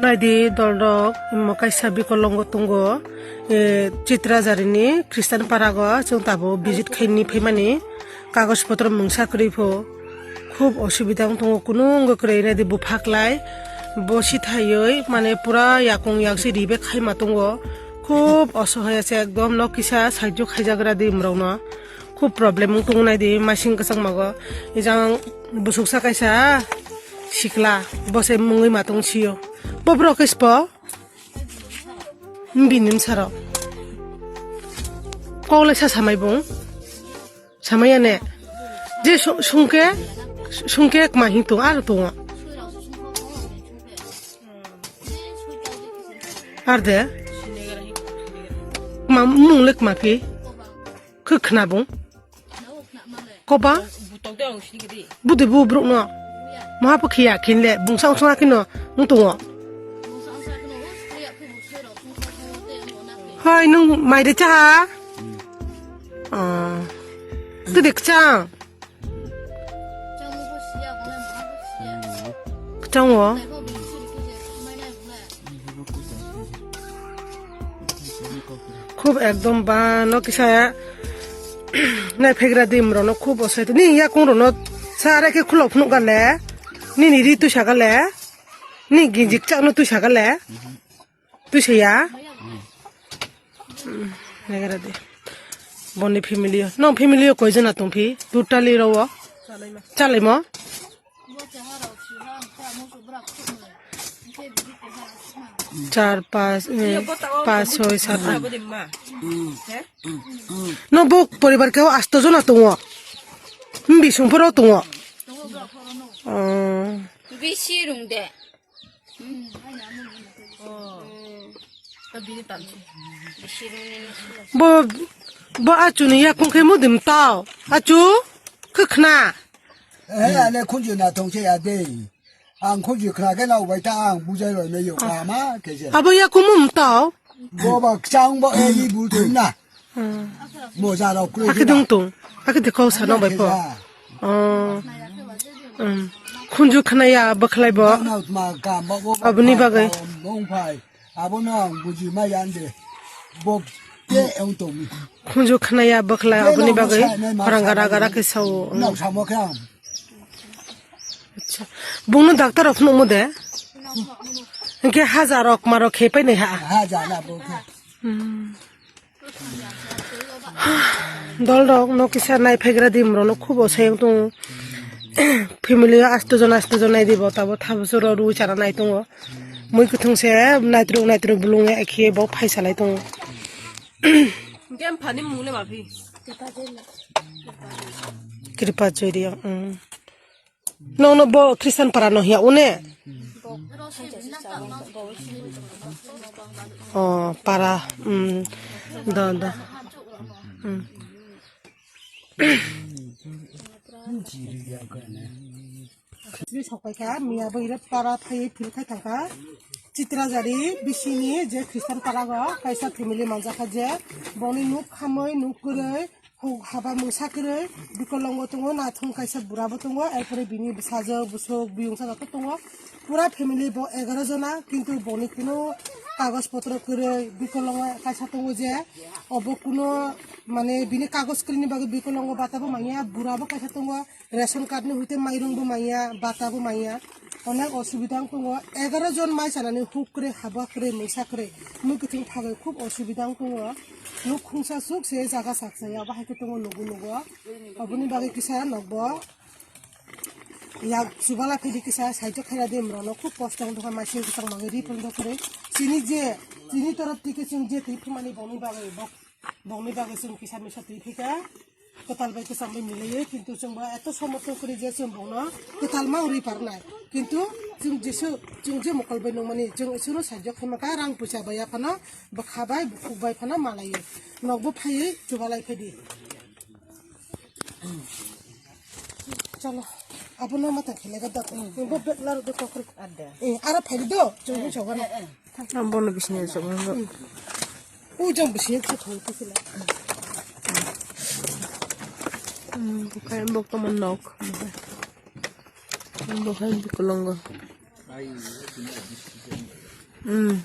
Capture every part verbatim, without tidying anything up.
Naidi dolrok, imo kaisa bikolongo tongo, e, Chitrajarini Christian parago chwng tabuk visit khaini phaimani kagoj potro mungsa kwrwi pho. Khub osubida wng tongo, kunu wngwi kwrwi naidi buphaklai bo sithaiwi mane pura yakung yaksi ribe khaima tongo. Khub osohoi se ekdom no kisa sahajyo khaijagra di imrokno. Khub problem wng tongo naidi masing kwchangmago. Ijang busuksa kaisa sikla bose mungwi matong sio. Bo borok khe spo? Bini bwsarok. Kok le sa samai bung? Samai ya ne? Je su-, sungke, sungke kma hing tung, aro tung. Ar de? Kma, mung le kma phi? Khe khna bung? Koba? Budi bu bruk no. Maha pokhiya khin le, bung sang sang khin no, nung tung. Hai, nung mai de cha? Ah. Tu de kchang. Kchang o. Khub ekdom ba no kisa nai phegra dim rono khub osai. Ni yakung rono sare khe khulok phunuk gale. Ni ni ri tu sagale. Ni ginjik chak no tu sagale. Twi saya? Negara de. Boni family o. Nong family o koi jona tong phi? Totally ro o. Chalai mo? Char, pas, eh, pas, soi, sat, at. No bo poribar keo asto jona tongo. Mbi songphoro tongo. Oh. Bisi rung de. Bo, bo achuni yakung khe mudim tao. Achu, khe khna. Eh, ane khunju na thong se ya de. Ang khunju khna khe na ubai ta ang bujai roi me yo kama khe se. Abo yakung mum tao. Bo ba chang bo e ni bul thun na. Hmm. Moja rok kwrwi. Akhe dong tong. Akhe de kau sa nang bai po. Oh. Hmm. Khunju khnaya bwkhlai bo. Aboni bagwi. Mong phai. Abono ang buji ma yan de. Bo te eng tong. Khunju khnaya bwkhlai aboni bagwi. Khorang gara gara khe sao. Nok samo khe ang. Acha. Bungno doctor rok phunukmo de. Hingke hajar rok marok khe painai ha. Hajar na bo khe. Hmm. Dol rok no kisa nai phaigra di mrok no khubo sayang tongo. Family o asto jon asto jon nai di bo tabo thabu choro rui chara nai tongo. Mui kuthung se naitruk naitruk bulung ekhe bo phai salai tongo. Game phani mung le ma phi. Kripa Joy Riya, mm. Nong no bo Christian para no hiya une? Oh, para, mm, da, da. Mm. Sri sokpaikha, miya bo ire para phaiwi phil khai thangkha. Chitrajari bisini je Christian para go kaisa family manjakha je boni nuk khamwi nuk kwrwi. Huk haba mungsa kwrwi, bikolongo tongo, naithung kaisa burabo tongo, erpore bini bwsajwk, bwswk, biyungsa joto tongo. Pura family bo egaroh jona, kintu boni kuno kagoj potro kwrwi, bikolongo kaisa tongo je, obo kuno, mane, bini kagoj kwrwini bagwi bikolongo batabo manya, burabo kaisa tongo, ration card ni hoite mairungbo manya, batabo manya. Onek osubida wng tongo, egaroh jon mai chanani huk kwrwi, haba kwrwi, mungsa kwrwi, mui kwthwng phagwi khub osubida wng tongo. Nuk khungsa suk se jaga sak se, abo hai khe tongo nugo nugo. Aboni bagwi kisa nokbo yak chubala phidi kisa saijo khaina de mrok no khub kosto wng tongkha, maising kwchang mangi ri phung dokhorwi. Chini je, chini torop twi khe chwng je twi phumani bongni bagwi, bok, bongni bagwi chwng kisa misa twi phika. Kwtal bai kwcham bai milaiwi, kintu chwng bo eto somorthon kwrwi je chwng bongno kwtal ma wngwi parnai. Kintu chwng Jisu, chwng je mokol bai nungmani, chwng Isuro saijo khaima kha, rang puisa bai ya phano, bwkha bai, bukhuk bai phano malaiwi. Nokbo phaiwi chubalai phaidi. Chalo, abono mata khele ga da. Bo bek laro do kokri. Eh, ara phaidi do, chwng bo choga na. Ang bono bising ya sok nang. U jang bising ya sok nang sila. Hmm, bukai bok to manok. Bukai bikolongo. Hmm.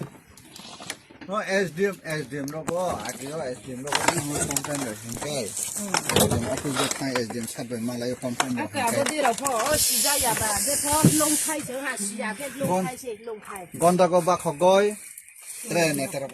No, S D M, S D M rogo, agio S D M rogo, no, complain rok hingke. Hmm. S D M office o thang, S D M sir bai malai complain rok hingke. Abo di rok pho, o sija ya ba, je pho longthai se ha sija ke longthai se longthai. Gonda go ba khogoi, tre ne tero.